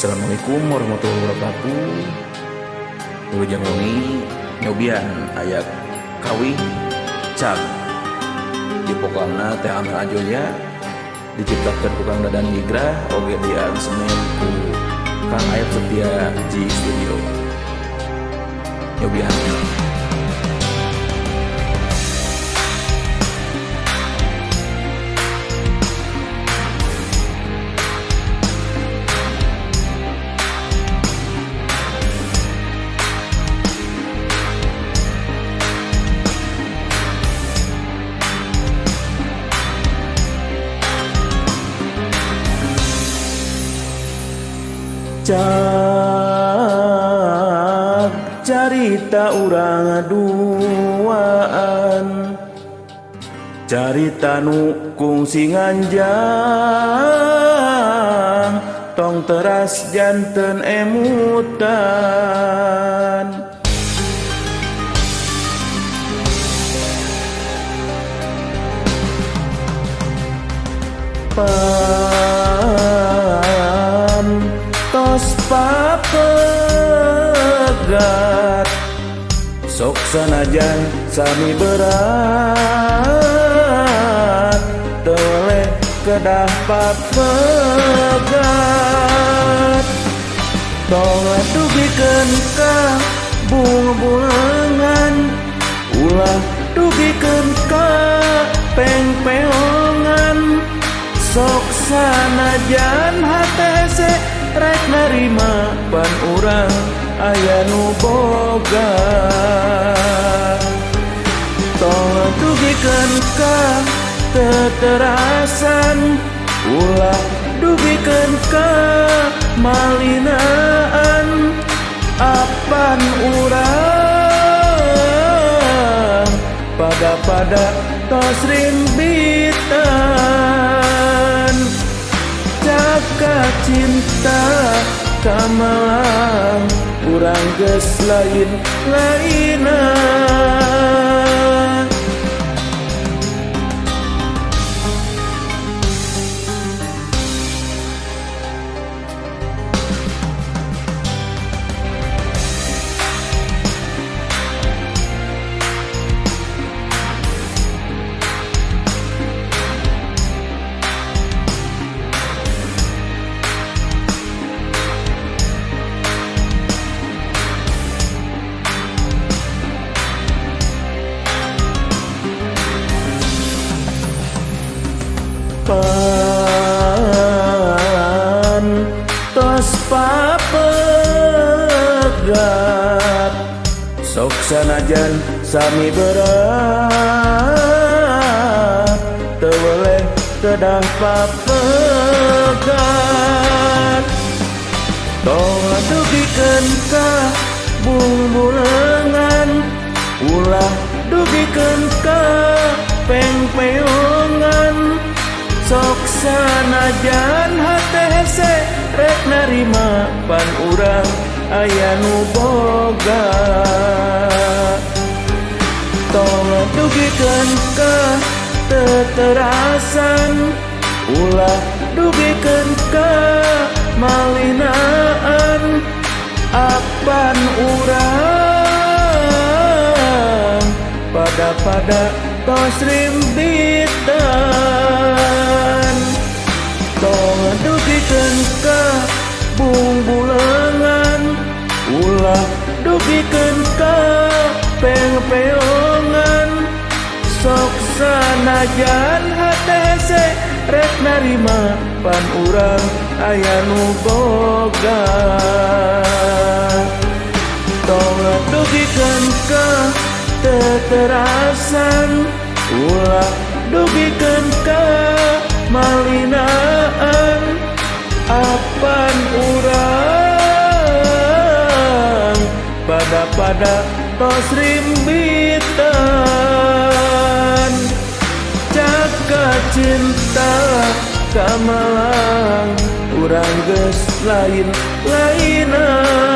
Assalamualaikum warahmatullahi wabarakatuh. Wilujeng wengi nyobian aya kawih cag di vokalna Teh Amel Ajoya, diciptakan ku Kang Dadan Gigrah, oge di aransemen ku Kang Ayat Setia G Studio. Nyobian. Cag carita urang duaan, carita nu kungsi nganjang, tong teras janten emutan. Tos papegat sok sanajan sami berat, tele kedah papegat. Tong dugikeun ka bunga-bungan, ulah dugikeun ka pengpeongan. Sok sanajan hate rek narima pan urang aya nu boga. Tong dugikeun ka teterasan, ulah dugikeun ka malinaan. Apan urang pada-pada tos rimbitan. Caka cinta kamalang urang geus lain lainan. Pan tos papegat sok sanajan sami berat, teu weleh kedah papegat. Tong dugikeun ka bungbulengan, ulah dugikeun ka pengpeongan. Sok sanajan hate hese rek narima pan urang aya nu boga. Tong dugikeun ka teterasan, ulah dugikeun ka malinaan. Apan urang pada-pada tos rimbitan. Tong dugikeun ka bungbulengan, ulah dugikeun ka pengpeongan. Sok sanajan hate hese rek narima pan urang aya nu boga. Tong dugikeun ka teterasan, ulah dugikeun ka malinaan. Apan urang pada-pada tos rimbitan. Caka cinta kamalang urang geus lain lainan.